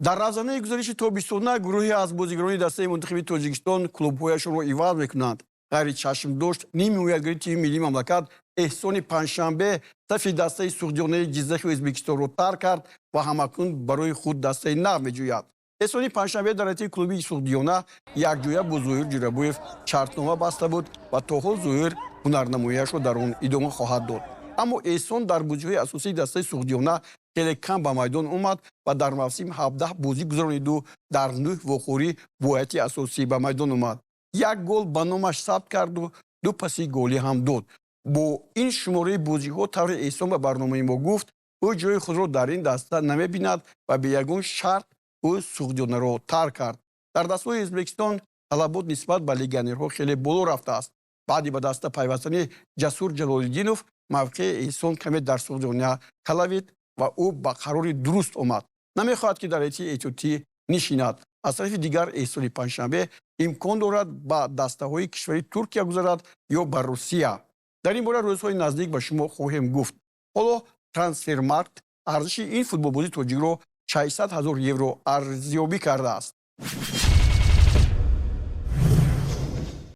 Дар равзанаи гузариши тобистона гурӯҳе аз бозигарони дастаи мунтахиби Тоҷикистон клубҳояшонро иваз мекунанд. Ғайричашмдошт нимҳимоятгари тими миллии мамлакат Эҳсони Панҷшанбе сафи дастаи Суғдиёнаи Ҷиззахи Ӯзбекистонро тарк кард ва ҳамакнун барои худ дастаи нав меҷӯяд. Эҳсони Панҷшанбе дар ҳайати клуби Суғдиёна якҷоя бо Зоҳир Ҷӯрабоев шартнома баста буд ва то ҳол Зоҳир ҳунарнамоияшро дар он идома хоҳад дод. Аммо Эҳсон дар бозиҳои асосии дастаи Суғдиёна хеле кам ба майдон омад ва дар мавсим 17 бозӣ гузарониду дар нӯҳ вохӯрӣ бо ҳайати асосӣ ба майдон омад, як гол ба номаш сабт карду ду паси голӣ ҳам дод. Бо ин шумораи бозиҳо, тавре Эҳсон ба барномаи мо гуфт, ӯ ҷои худро дар ин даста намебинад ва бе ягон шарт ӯ Суғдиёнаро тарк кард. Дар дастаҳои Ӯзбекистон талабот нисбат ба легионерҳо хеле боло рафтааст. Баъди ба даста пайвастани Ҷасур Ҷалолиддинов мавқеи Эҳсон каме дар Суғдиёна калавид ва ӯ ба қарори дуруст омад, намехоҳад, ки дар ҳайати эҳтиётӣ нишинад. Аз тарафи дигар, Эҳсони Панҷшанбе имкон дорад ба дастаҳои кишвари Туркия гузарад ё ба Русия. Дар ин бора рӯзҳои наздик ба шумо хоҳем гуфт. Ҳоло Трансфермаркт арзиши ин футболбози тоҷикро 600 ҳазор евро арзёбӣ кардааст.